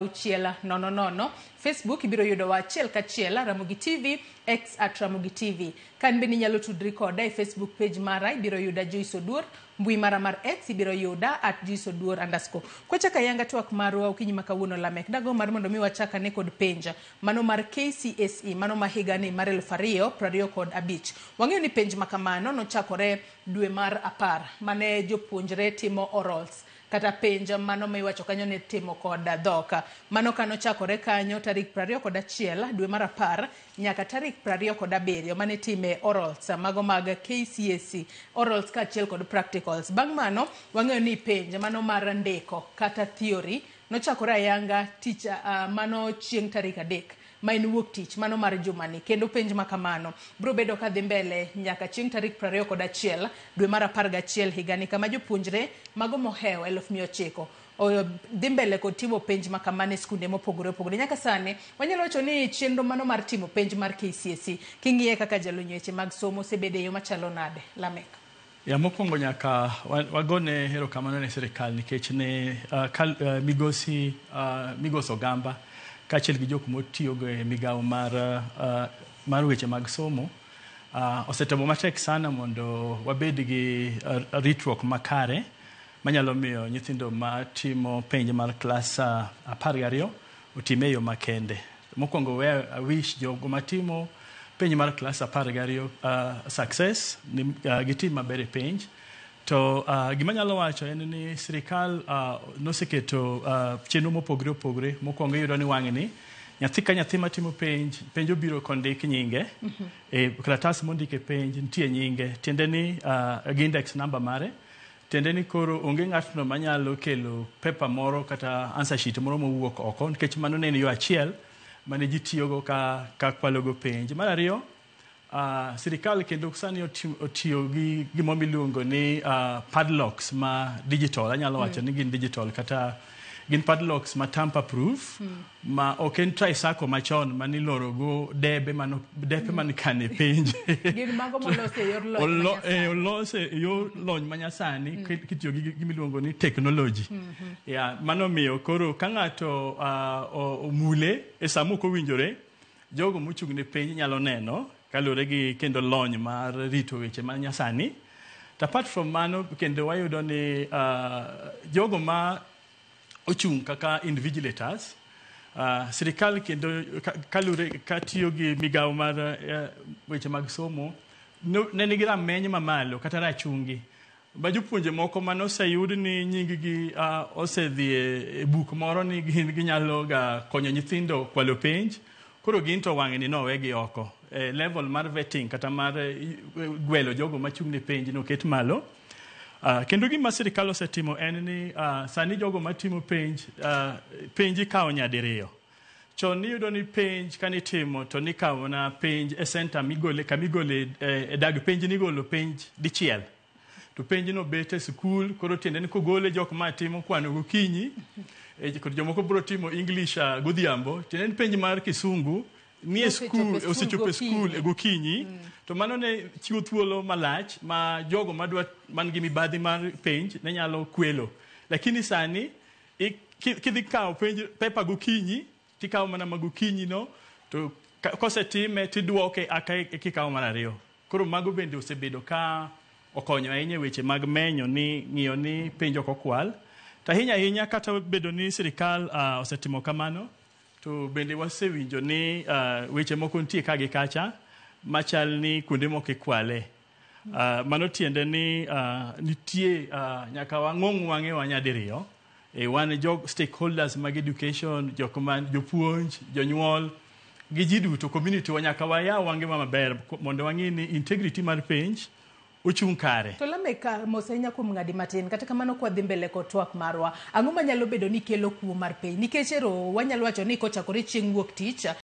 6 0 0. Facebook ibiro yudowa achiel kachiel Ramogi TV, X @RamogiTV. Ka in bende inyalo tudri koda e Facebook page mara, ibiro yuda Joyce Oduor. Mbui mara mar X ibiro yuda @JoyceOduor_. Kwachako ayanga twak marwa okinyi ma kawuono, Lamek, dago mar mondo mi wachak ane kod penj mano mar KCSE mano ma higani mar 2025. Wang'eyo ni penj ma kamano nochakore dwe mar 10 mane jopuonjre timo orals kata penj mano ma iwacho kanyo ni timo kod dhok. Mano kanochakore kanyo tarik 21 dwe mar 10 nyaka tarik 27 mane time orals mago mag KCSE, orals kaachiel kod practicals. Bang' mano wang'eyo ni penj mano mar ndiko kata theory nochakore ayanga tich mano chieng' tarik 3 ma en wuok tich mano mar jumani, kendo penj ma kamano biro bedo ka dhi mbele nyaka chieng' tarik 21 dwe mar 11 higani, kama jopuonjre mago mohewo 900,000 dhi mbele kod timo penj ma kamano e skunde mopogore opogore. Nyaka sani wanyalo wacho ni chenro mano mar timo penj mar KCSE, king'iye kaka jalony weche mag somo, osebedo e yo machalo nade, Lamek? Ya, mokwongo nyaka wagone erokamano ne sirikal nikech ne migosi Migos Ogamba kaachiel gi jok motiyogo e migawo mar weche mag somo osetemo matek sana mondo wabed gi ritruok makare manyalo miyo nyithindo matimo penj mar klas 12 otime e yo makende. Mokwongo we awish jogo matimo penj mar klas 12 success ni gitim maber e penj. To gima anyalo wacho en ni sirikal noseketo chenro mopogore opogore. Mokwongo iyudo ni wang'ni nyathi ka nyathi matimo penj, penj obiro kondik nyinge e kalatas mondik e penj nitie nyinge, tiende ni gi index number mare, tiende ni koro onge ng'atno manyalo kelo paper moro kata answer sheet moro mowuok oko, nikech mano ne en yo achiel mane ji tiyogo ka kwalogo penj. Mar ariyo, sirikal kendo sani otiyo gi gimoro miluongo ni padlocks ma digital. Anyalo wacho ni gin digital kata gin padlocks ma tamper proof, ma ok en Tricycle machon maniloro go debe mano depe manikane penj. Gin mago molos e yor lony manyasani. Olos e yor lony manyasani kitiyo gi gimiluongo ni technology. Ya, mano miyo koro ka ng'ato omule e sama ok owinjore, jogo mochung' ne penj nyalo neno kaluwore gi kendo lony mar rito weche manyasani. To apart from mano, kendo wayudo ni jogo ma ochung' kaka invigilators, sirikal kendo kaluwore katiyo gi migawo mar weche mag somo ne nigi rameny mamalo kata rachungi ma jopuonje moko manoseyud ni nying gi osedhi e buk moro ni gin ginyalo ga konyo nyithindo kwalo penj, koro gin to wang'ni nowegi oko e level mar vetting kata mar gwelo jogo machung' ne penj noket malo. Kendo gima sirikal osetimo en ni sani jogo matimo penj, penj ikawo nyadiriyo. Chon niyudo ni penj kanitimo to nikawo na penj e center migole kamigole e dag penj, nigolo penj dichiel to penj no bet e sikul. Koro tiende ni kogole, jok ma timo kwano gokinyi kod jomoko biro timo English godhiambo, tiende ni penj mar Kisungu nie Nosechopo e skul skul osechopo e skul gokinyi. Gokinyi. To mano ne chiwo thuolo malach ma jogo madwa man gi mibadhi mar penj ne nyalo kwelo, lakini sani kidhi kawo penj paper gokinyi, tikawo mana ma gokinyi no, to kosetime tiduoke aka kikawo mar ariyo. Koro mago bende osebedo ka okonyo ahinya e weche mag menyo ni ng'iyo ni penj ok okwal. To ahinya ahinya, kata bedo ni sirikal osetimo kamano, to bende wasewinjo ni weche moko nitie ka gi kacha machal ni kuonde moko ikwale. Mano tiende ni nitie nyaka wang'ong wang'ewa nyadiriyo e wan jog stakeholders mag education, jok ma jopuonj, jonyuol gi ji duto, community wa, nyaka wayaw wang'ewa maber mondo wang'i ni integrity mar penj ochung' kare. To Lamek, mos ahinya kuom ng'adi matin. Kata kamano, kwadhi mbele kod twak marwa, ang'o manyalo bedo ni kelo kuo mar penj? Nikech ero wanyalo wacho ni kochakore chieng' wuok tich